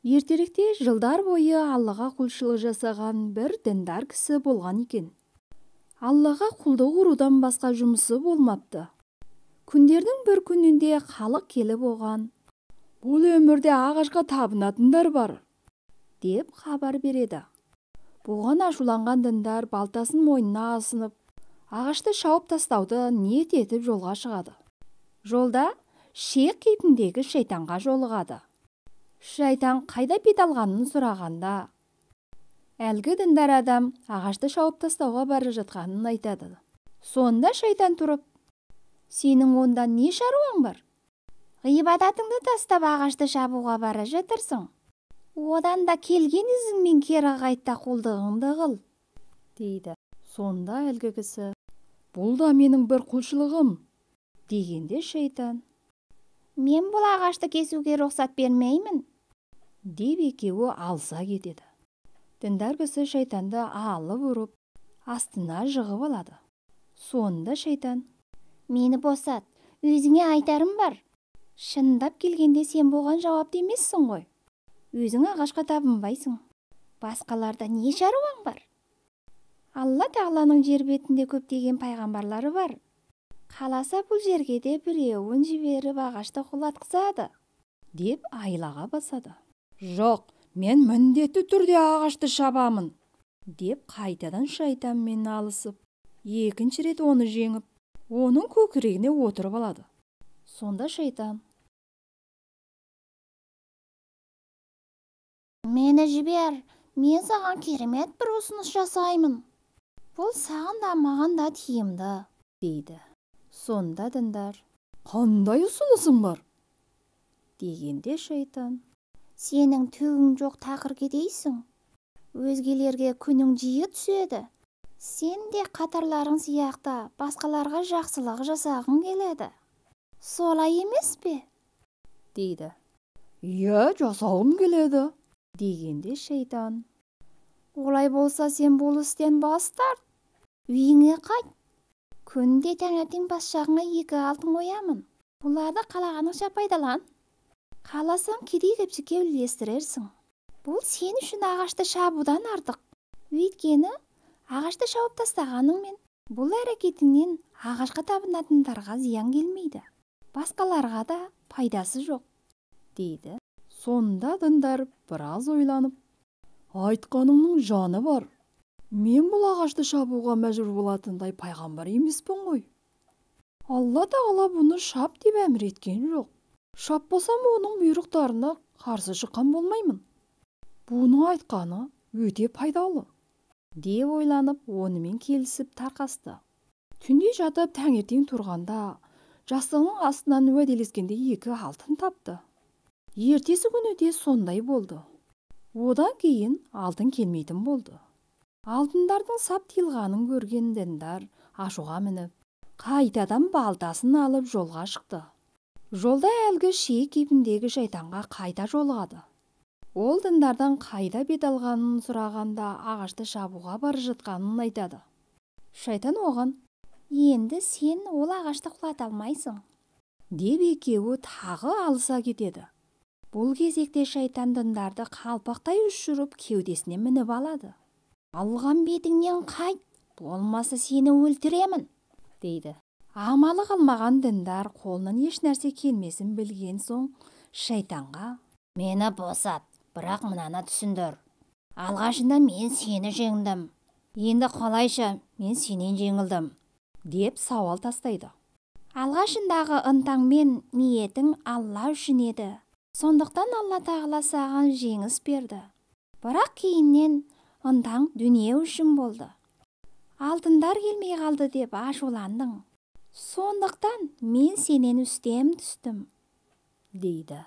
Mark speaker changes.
Speaker 1: Ертеректе жылдар бойы Аллаға құлшылық жасаған бір діндар кісі болған екен. Аллаға құлдық ұрудан басқа жұмысы болмапты. Күндердің бір күнінде халық келіп оған, «Бұл өмірде ағашқа табынатындар бар», деп хабар береді. Бұған ашуланған діндар балтасын мойнына асынып, ағашты шауып тастауды ниет етіп жолға шығады. Жолда шейх кейпіндегі шайтанға жолығады. Шайтан қайда бет алғанын сұрағанда, әлгі діндар адам ағашты шауып тастауға бара жатқанын айтады. Сонда шайтан тұрып, «Сенің онда не шаруаң бар? Ғибадатыңды тастап ағашты шабуға бара жатырсың. Одан да келген ізіңмен кері қайт та құлдығыңды қыл», дейді. Сонда әлгі кісі, «Бұл да менің бір құлшылығым», дегенде шайтан,
Speaker 2: «Мен бұл ағашты кесуге рұқсат бермеймін»,
Speaker 1: деп екеуі алыса кетеді. Діндар кісі шайтанды алып ұрып, астына жығып алады. Сонда шайтан,
Speaker 2: «Мені босат, өзіңе айтарым бар. Шындап келгенде сен бұған жауапты емессің ғой. Өзің ағашқа табынбайсың. Басқаларда не шаруаң бар? Алла тағаланың жер бетінде көптеген пайғамбарлары бар. Қаласа бұл жерге де біреуін жіберіп ағашты құлатқызады»,
Speaker 1: деп айлаға басады. «Жоқ, мен міндетті түрде ағашты шабамын», деп қайтадан шайтанмен алысып, екінші рет оны жеңіп, оның көкірегіне отырып алады. Сонда шайтан,
Speaker 2: «Мені жібер, мен саған керемет бір ұсыныс жасаймын. Бұл саған да маған да тиімді»,
Speaker 1: дейді. Сонда діндар, «Қандай ұсынысың бар?» дегенде шайтан,
Speaker 2: «Сенің түгің жоқ тақыр кедейсің. Өзгелерге күнің жиі түседі. Сен де қатарларың сияқты басқаларға жақсылық жасағың келеді. Солай емес пе?»
Speaker 1: дейді. «Иә, жасағым келеді», дегенде шайтан,
Speaker 2: «Олай болса сен бұл істен бас тарт, үйіңе қайт. Күнде таңертең бас жағыңа 2 алтын қоямын. Бұларды қалағаныңша пайдалан. Қаласаң кедей кепшікке үлестірерсің. Бұл сен үшін ағашты шабудан артық. Өйткені ағашты шауып тастағаныңмен бұл әрекетіңнен ағашқа табынатындарға зиян келмейді. Басқаларға да пайдасы жоқ»,
Speaker 1: дейді. Сонда діндар біраз ойланып, «Айтқаныңның жаны бар. Мен бұл ағашты шабуға мәжбүр болатындай пайғамбар емеспін ғой. Алла тағала бұны шап деп әмір еткен жоқ. Шаппасам оның бұйрықтарына қарсы шыққан болмаймын. Бұның айтқаны өте пайдалы», деп ойланып, онымен келісіп тарқасты. Түнде жатып таңертең тұрғанда жастығының астынан уәделескенде 2 алтын тапты. Ертесі күні де сондай болды. Одан кейін алтын келмейтін болды. Алтындардың сап тиылғанын көрген діндар ашуға мініп, қайтадан балтасын алып жолға шықты. Жолда әлгі шейх кейпіндегі шайтанға қайта жолығады. Ол діндардан қайда бет алғанын сұрағанда ағашты шабуға бара жатқанын айтады. Шайтан оған,
Speaker 2: «Енді сен ол ағашты құлата алмайсың»,
Speaker 1: деп екеуі тағы алыса кетеді. Бұл кезекте шайтан діндарды қалпақтай ұшырып кеудесіне мініп алады.
Speaker 2: «Алған бетіңнен қайт, болмаса сені өлтіремін»,
Speaker 1: дейді. Амалы қалмаған діндар қолынан еш нәрсе келмесін білген соң шайтанға,
Speaker 2: «Мені босат, бірақ мынаны түсіндір. Алғашында мен сені жеңдім. Енді қалайша мен сенен жеңілдім»,
Speaker 1: деп сауал тастайды.
Speaker 2: «Алғашындағы ынтаң мен ниетің Алла үшін еді. Сондықтан Алла тағала саған жеңіс берді. Бірақ кейіннен ынтаң дүние үшін болды. Алтындар келмей қалды деп ашуландың. Сондықтан мен сенен үстем түстім»,
Speaker 1: дейді.